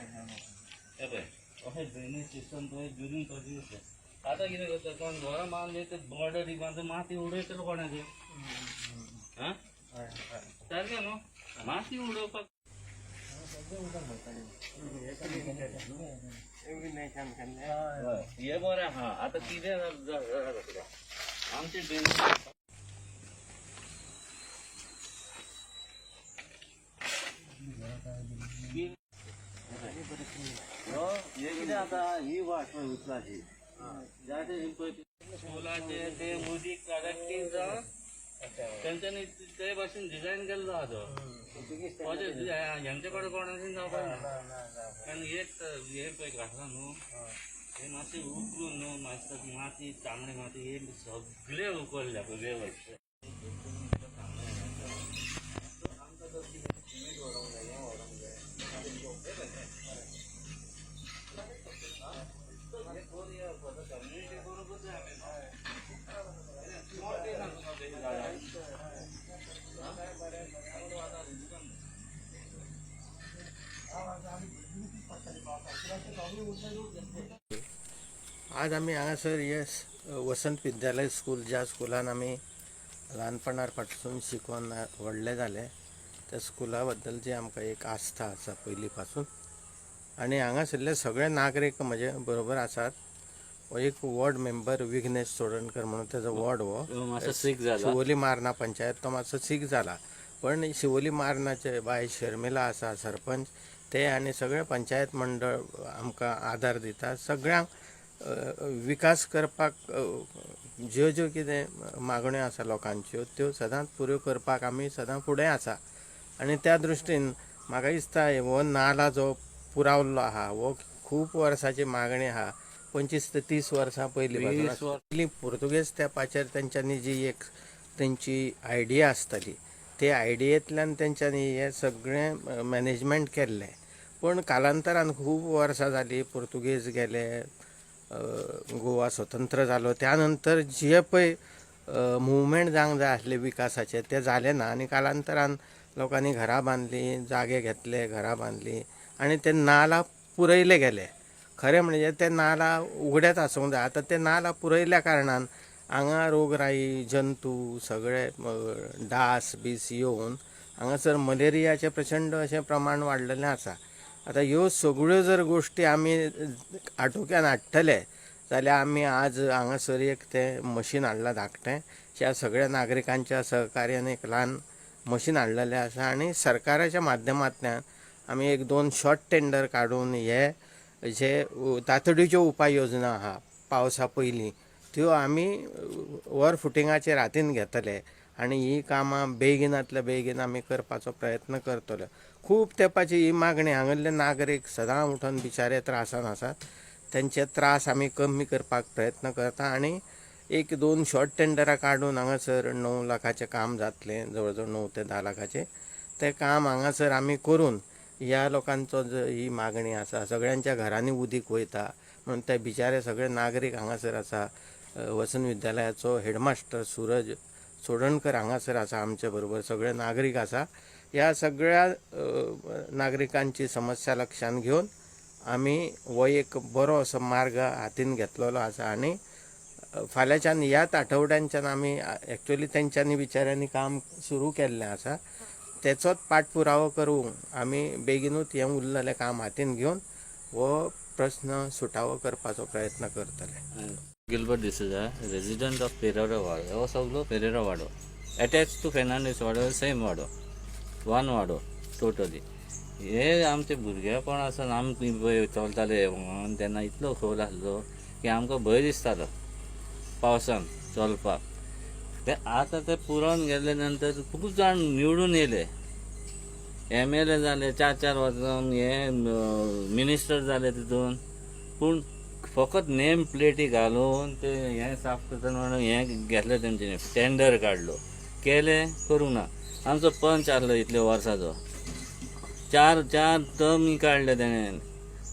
हे पळय, अशें ड्रेनेज सिस्टम पळय ड्युरींग कशी आसता. आतां कितें करता, कोण घरां बांदले ते बॉर्डरीक बांदून माती उडयतलो कोणाचे. आं, सारकें न्हू, माती उडोवपाक. हे बरें आहा. आतां कितें जाता आमचे ड्रेनेज हे कितें आतां ही वाट पळय उदकाची जायते पळय स्कुलाचे ते उदीक कलेक्टींग जावन तेंच्यांनी ते भाशेन डिजायन केल्लो आहा तो. अशें हेंचे कडेन कोणाचें जावपाक ना. कारण एक हे पळय घातला न्हू, हे मातशें उकलून न्हू, मातशें माती तांबडी माती हे सगळे उखल्ल्या पळय वेवस्थीत. आमकां तर कितें सिमेंट व्हरूंक जाय, हें व्हरूंक जाय. हे करुया, कम्युनिटी करूंकूच जाय आमी. कोण दिना तुका तेजी जागा. आज आमी हांगासर हे वसंत विद्यालय स्कूल, ज्या स्कुलान आमी ल्हानपणार पासून शिकोन व्हडले जाले, त्या स्कुला बद्दल जी आमकां एक आस्था आसा पयलीं पासून, आनी हांगासरले सगळे नागरीक म्हजे बरोबर आसात. हो एक वॉर्ड मेंबर विघ्नेश चोडणकर म्हणून, तेजो वॉर्ड हो मातसो सीक जाला. शिवोली मार्ना पंचायत, तो मातसो सीक जाला. पण शिवोली मार्नाचे बाय शर्मिला आसा सरपंच, ते आनी सगळे पंचायत मंडळ आमकां आदार दिता. सगळ्यांक विकास करपाक ज्यो ज्यो कितें मागण्यो आसा लोकांच्यो, त्यो सदांच पुऱ्यो करपाक आमी सदां फुडें आसा. आनी त्या दृश्टीन म्हाका दिसता हो नाला जो पुरावल्लो आहा, हो खूब वर्सांची मागणी आहा, 25 ते 30 वर्सां पयलीं. 20 वर्सां. पयलीं पुर्तुगेज तेंपाचेर तेंच्यांनी जी एक तेंची आयडिया आसताली, ते आयडियेंतल्यान तेंच्यांनी हें सगळें मॅनेजमेंट केल्लें. पूण कालांतरान खूब वर्सां जालीं, पुर्तुगेज गेले, गोवा स्वतंत्र जालो, त्या नंतर जे पळय मुवमेंट जावंक जाय आसलें विकासाचें, तें जालें ना. आनी कालांतरान लोकांनी घरां बांदलीं, जागे घेतले, घरां बांदलीं आनी ते नाला पुरयले गेले. खरें म्हणजे ते नाला उगडेच आसूंक जाय. आतां ते नाला पुरयल्या कारणान हांगा रोगराई, जंतू सगळे डास बीस येवन हांगासर मलेरियाचें प्रचंड अशें प्रमाण वाडलेलें आसा. आतां ह्यो सगळ्यो जर गोश्टी आमी आटोक्यान हाडटले जाल्यार आमी आज हांगासर एक तें मशीन हाडलां धाकटें. ह्या सगळ्या नागरिकांच्या सहकार्यान एक ल्हान मशीन हाडलेलें आसा आनी सरकाराच्या माध्यमांतल्यान आमी एक दोन शॉर्ट टेंडर काडून हे जे तातडीच्यो उपाय योजना आहा पावसा पयलीं, त्यो आमी वर फुटिंगाचेर हातीन घेतले आनी ही कामां बेगिनांतल्या बेगीन आमी करपाचो प्रयत्न करतले. खूब तेंपाची ही मागणी. हांगसरले नागरीक सदां उठून बिचारे त्रासान आसात. तेंचे त्रास आमी कमी करपाक प्रयत्न करता आनी एक दोन शॉर्ट टेंडरां काडून हांगासर 9 लाखाचें काम जातलें, जवळ जवळ 9 ते 10 लाखाचें. तें काम हांगासर आमी करून ह्या लोकांचो जो ही मागणी आसा, सगळ्यांच्या घरांनी उदीक वयता म्हणून ते बिचारे सगळे नागरीक हांगासर आसा. वसंत विद्यालयाचो हेडमास्टर सुरज चोडणकर हांगासर आसा, आमचे बरोबर सगळे नागरीक आसा. ह्या सगळ्या नागरिकांची समस्या लक्षांत घेवन आमी हो एक बरो असो मार्ग हातीन घेतलेलो आसा. आनी फाल्यांच्यान, ह्याच आठवड्यांच्यान आमी एक्चुअली तेंच्यांनी बिचाऱ्यांनी काम सुरू केल्लें आसा, तेचोच पाठपुरावो करूंक आमी बेगिनूच हें उरलेलें काम हातीन घेवन हो प्रस्न सुटावो करपाचो प्रयत्न करतले. Gilbert D'Souza, resident of Pereira वाडो. हो सगलो पेरेरा वाडो, एटॅच टू फेर्नांडीस वाडो, सेम वाडो, वन वाडो टोटली. हे आमचे भुरगेपण आसून आमी पळय चलताले म्हणून तेन्ना इतलो खोल आसलो की आमकां भंय दिसतालो पावसान चलपाक. ते आतां ते पुरोवन गेले नंतर खूब जाण निवडून येयले, एमएलए जाले, चार चार वर्सां हे मिनिस्टर जाले तितून. पूण फकत नेम प्लेटी घालून ते हें साफ करतना म्हणून हें घेतलें, तेंच्यांनी टेंडर काडलो, केलें, करूंक ना. आमचो पंच आसलो इतले वर्साचो, चार चार टर्मी काडले तेणें.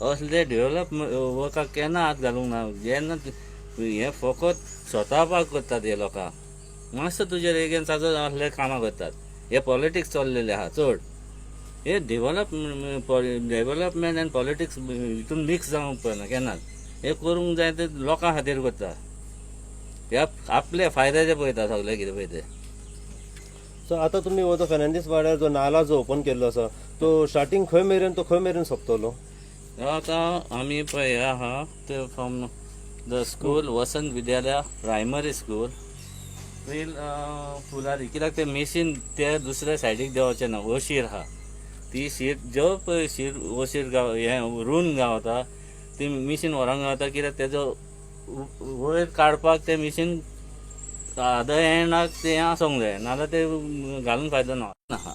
असले डेवलप वर्काक केन्ना हात घालूंक ना. जेन्ना हें फकत स्वतापाक करतात हे लोकांक, मातसो तुजेर एगेन्स्ट आसले कामां करतात. हे पॉलिटिक्स चल्लेले आहा चड. हे डेवलपमेंट आनी पॉलिटिक्स हितून मिक्स जावंक पडना केन्नाच. हे करूंक जाय ते लोकां खातीर करता, ह्या आपल्या फायद्याचे पळयता सगळें कितें पळय ते. सो आतां तुमी हो जो फेर्नांदीस वाड्यार जो नाला जो ओपन केल्लो आसा तो स्टार्टींग खंय मेरेन, तो खंय मेरेन सोंपतलो? आतां आमी पळय हे आहा ते from the school Vasant Vidyalaya primary school till Phulari, कित्याक ते मेशीन ते दुसऱ्या सायडीक देंवचें ना, अशीर आहा ती शीर, ज्यो पळय शीर अशीर गांव हें रून गावता ती मिशीन व्हरोंक गावता, कित्याक तेजो वयर काडपाक तें मिशीन आदर एंडाक तें आसोंक जाय, नाजाल्यार तें घालून फायदो ना आहा.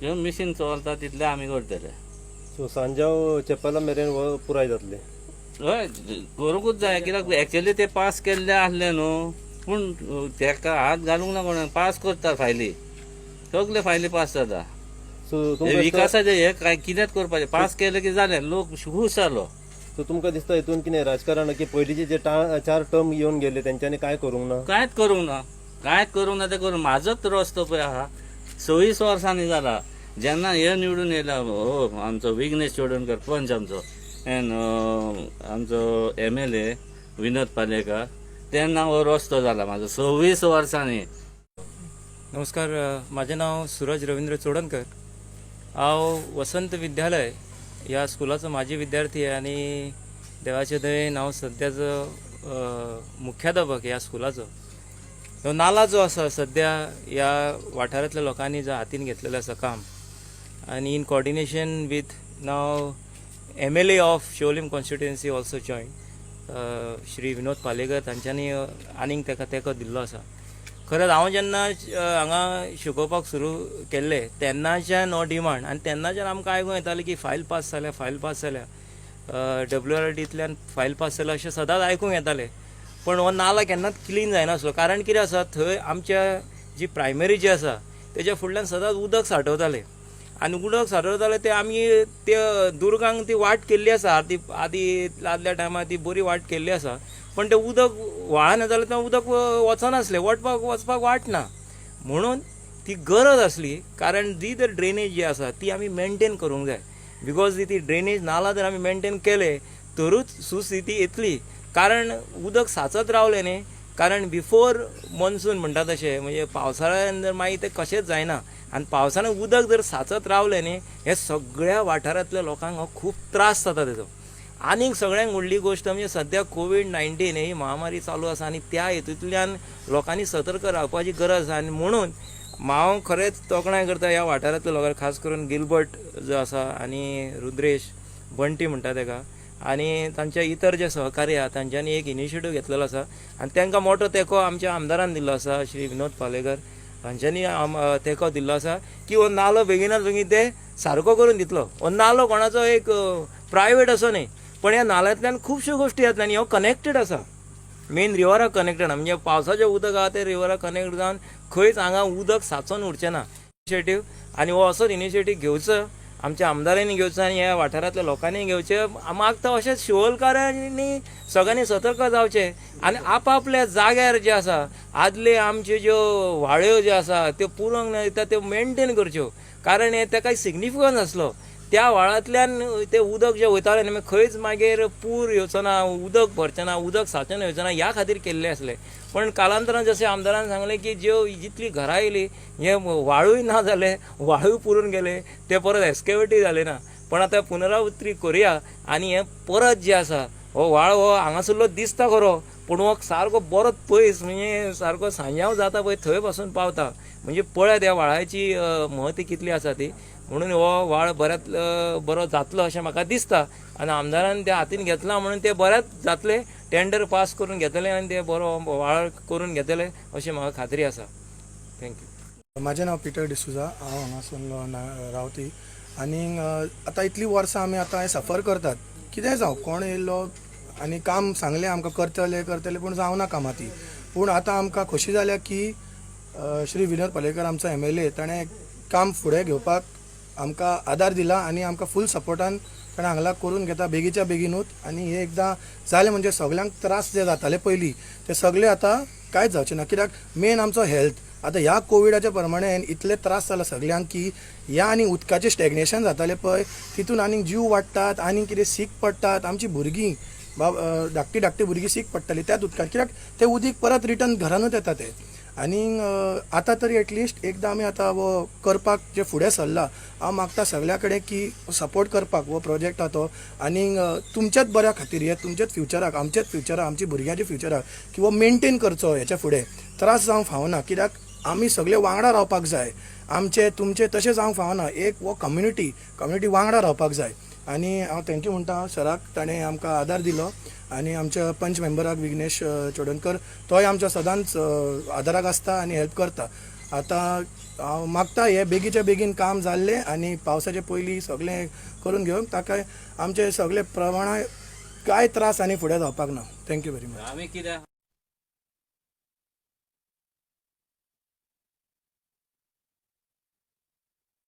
ज्यो मिशीन चलता तितलें आमी करतले. सो सांजाव चेपेला मेरेन हो पुराय जातले? हय, करूंकूच जाय, कित्याक एक्चुअली ते पास केल्ले आसले न्हू, पूण तेका हात घालूंक ना कोणा. पास करता फायली, सगले फायली पास जाता. सो हे तुमकां दिसता विकासाचे हे काय कितेंच करपाचें, पास केलें की जालें, लोक खूश जालो. सो तुमकां दिसता हितून कितें राजकारण की पयलींचे जे चार टर्म येवन गेले तेंच्यांनी कांय करूंक ना? कांयच करूंक ना, कांयच करूंक ना. तें करूं म्हाजोच रस्तो पळय आहा 26 वर्सांनी जाला जेन्ना हे निवडून येयला हो आमचो विघ्नेश चोडणकर पंच आमचो एन आमचो MLA Vinod Palyekar, तेन्ना हो रस्तो जाला म्हाजो 26 वर्सांनी. नमस्कार, म्हाजें नांव सुरज रविंद्र चोडणकर. हांव वसंत विद्यालय ह्या स्कुलाचो माजी विद्यार्थी आनी देवाचे दयेन हांव सद्याचो मुख्याध्यापक ह्या स्कुलाचो. हो नाला जो आसा सद्या ह्या वाठारांतल्या लोकांनी जो हातीन घेतलेलो आसा काम आनी in coordination with now MLA of Siolim constituency also join Shri Vinod Palyekar, तांच्यांनी आनीक ताका तेंको दिल्लो आसा. खरेंच हांव जेन्ना हांगा शिकोवपाक सुरू केल्लें तेन्नाच्यान हो डिमांड आनी तेन्नाच्यान आमकां आयकूंक येतालें की फायल पास जाल्या, फायल पास जाल्या, WRDतल्यान फायल पास जाल्या अशें सदांच आयकूंक येतालें. पण हो नाला केन्नाच क्लीन जायनासलो, कारण कितें आसा, थंय आमच्या जी प्रायमरी जी आसा तेज्या फुडल्यान सदांच उदक सांठवतालें आनी उदक सांठवतालें ते आमी ते दुर्गांक ती वाट केल्ली आसा आदी आदी आदल्या टायमार ती बरी वाट केल्ली आसा, पण तें उदक व्हाळान येतालें तें उदक वचनासलें, वचपाक वाट ना, म्हणून ती गरज आसली. कारण जी जर ड्रेनेज जी आसा ती आमी मेनटेन करूंक जाय, because ती ड्रेनेज नाला जर आमी मेनटेन केले तरूच सुस्थिती येतली, कारण उदक सांचत रावलें न्ही, कारण बिफोर मॉन्सून म्हणटा तशें म्हणजे पावसाळ्यान जर मागीर तें कशेंच जायना आनी पावसाळ्यान उदक जर सांचत रावलें न्ही हे सगळ्या वाठारांतल्या लोकांक हो खूब त्रास जाता तेजो. आनीक सगळ्यांक व्हडली गोश्ट म्हणजे सद्या COVID-19 ही महामारी चालू आसा आनी त्या हेतूंतल्यान लोकांनी सतर्क रावपाची गरज आसा. आनी म्हणून हांव खरेंच तोखणाय करता ह्या वाठारांतल्या लोकांक, खास करून गिलबर्ट जो आसा आनी रुद्रेश बंटी म्हणटा तेका आनी तांचे इतर जे सहकारी आहा तांच्यांनी एक इनिशिएटीव घेतलेलो आसा आनी तांकां मोटो तेंको आमच्या आमदारान दिल्लो आसा, श्री विनोद पालेकर हांच्यांनी तेंको दिल्लो आसा की हो नालो बेगिनात बेगीन ते सारको करून दितलो. हो नालो कोणाचो एक प्रायवेट असो न्ही, पण ह्या नाल्यांतल्यान खुबश्यो गोश्टी जातले आनी हो कनेक्टेड आसा, मेन रिवराक कनेक्टेड, म्हणजे पावसाचें उदक आहा तें रिवराक कनेक्ट जावन खंयच हांगा उदक सांचोन उरचें ना. इनिशिएटीव आनी हो असोच इनिशिएटीव घेवचो, आमच्या आमदारांनी घेवचो आनी ह्या वाठारांतल्या लोकांनी घेवचें. मागता अशेंच शिवोलकारांनी सगळ्यांनी सतर्क जावचें आनी आपापल्या जाग्यार जे आसा आदले आमच्यो ज्यो व्हाळ्यो ज्यो आसा त्यो पुरोवंक ना दिता त्यो मेनटेन करच्यो, कारण हें तेका सिग्निफिकन्स आसलो त्या व्हाळांतल्यान तें उदक जें वयतालें न्ही खंयच मागीर पूर येवचो ना, उदक भरचें ना, उदक सांचून येवचें ना ह्या खातीर केल्लें आसलें. पण कालांतरान जशें आमदारान सांगलें की ज्यो जितली घरां येयली हे व्हाळूय ना जाले, व्हाळूय पुरून गेले, ते परत एस्केवेटूय जाले ना, पण आतां पुनरावृत्ती करुया आनी हें परत जें आसा हो व्हाळ हो हांगासरलो दिसता खरो, पूण हो सारको बरो पयस म्हणजे सारको सांजाव जाता पळय थंय पासून पावता, म्हणजे पळयात ह्या व्हाळाची म्हत्व कितली आसा ती. म्हणून हो व्हाळ बऱ्यांत बरो जातलो अशें म्हाका दिसता आनी आमदारान ते हातीन घेतला म्हणून ते बऱ्याच जातले, टेंडर पास करून घेतले आनी ते बरो व्हाळ करून घेतले अशें म्हाका खात्री आसा. Thank you. म्हाजें नांव पिटर डिसुजा, हांव हांगासर रावती आनी आतां इतलीं वर्सां आमी आतां हें सफर करतात. कितेंय जावं, कोण येयल्लो आनी काम सांगलें आमकां करतले करतले, पूण जावना कामां ती. पूण आतां आमकां खोशी जाल्या की श्री विनोद पालयेकर आमचो MLA ताणें काम फुडें घेवपाक आमकां आदार दिला आनी आमकां फूल सपोर्टान ताणें हांगला करून घेता बेगीच्या बेगीनूच. आनी हे एकदां जालें म्हणजे सगल्यांक त्रास जे जाताले पयलीं ते सगळे आतां कांयच जावचें ना, कित्याक मेन आमचो हेल्थ. आतां ह्या कोविडाच्या प्रमाणे इतले त्रास जाला सगल्यांक की ह्या आनी उदकाचें स्टॅग्नेशन जातालें पळय, तितून आनीक जीव वाडटात, आनीक कितें सीक पडटात. आमची भुरगीं बाब धाकटी धाकटी भुरगीं सीक पडटालीं त्याच उदकान, कित्याक तें उदीक परत रिटर्न घरानूच येता तें. आनी आतां तरी एटलिस्ट एकदां आमी आतां हो करपाक जे फुडें सरला, हांव मागता सगल्या कडेन की सपोर्ट करपाक हो प्रोजेक्ट आहा तो. आनी तुमच्याच बऱ्या खातीर, हे तुमच्याच फ्युचराक, आमच्याच फ्युचराक, आमच्या भुरग्यांच्या फ्युचराक की हो मेनटेन करचो. हेच्या फुडें त्रास जावंक फावना, कित्याक आमी सगळे वांगडा रावपाक जाय. आमचे तुमचे तशें जावंक फावना, एक हो कम्युनिटी कम्युनिटी वांगडा रावपाक जाय. आनी हांव thank you म्हणटा सराक, ताणें आमकां आदार दिलो, आनी आमच्या पंच मेंबराक विघ्नेश चोडणकर, तोय आमच्या सदांच आदाराक आसता आनी हेल्प करता. आतां हांव मागता हें बेगीच्या बेगीन काम जाल्लें आनी पावसाचे पयलीं सगळें करून घेवन ताका आमचे सगळे प्रमाणा कांय त्रास आनी फुडें जावपाक ना. Thank you very much. आमी कितें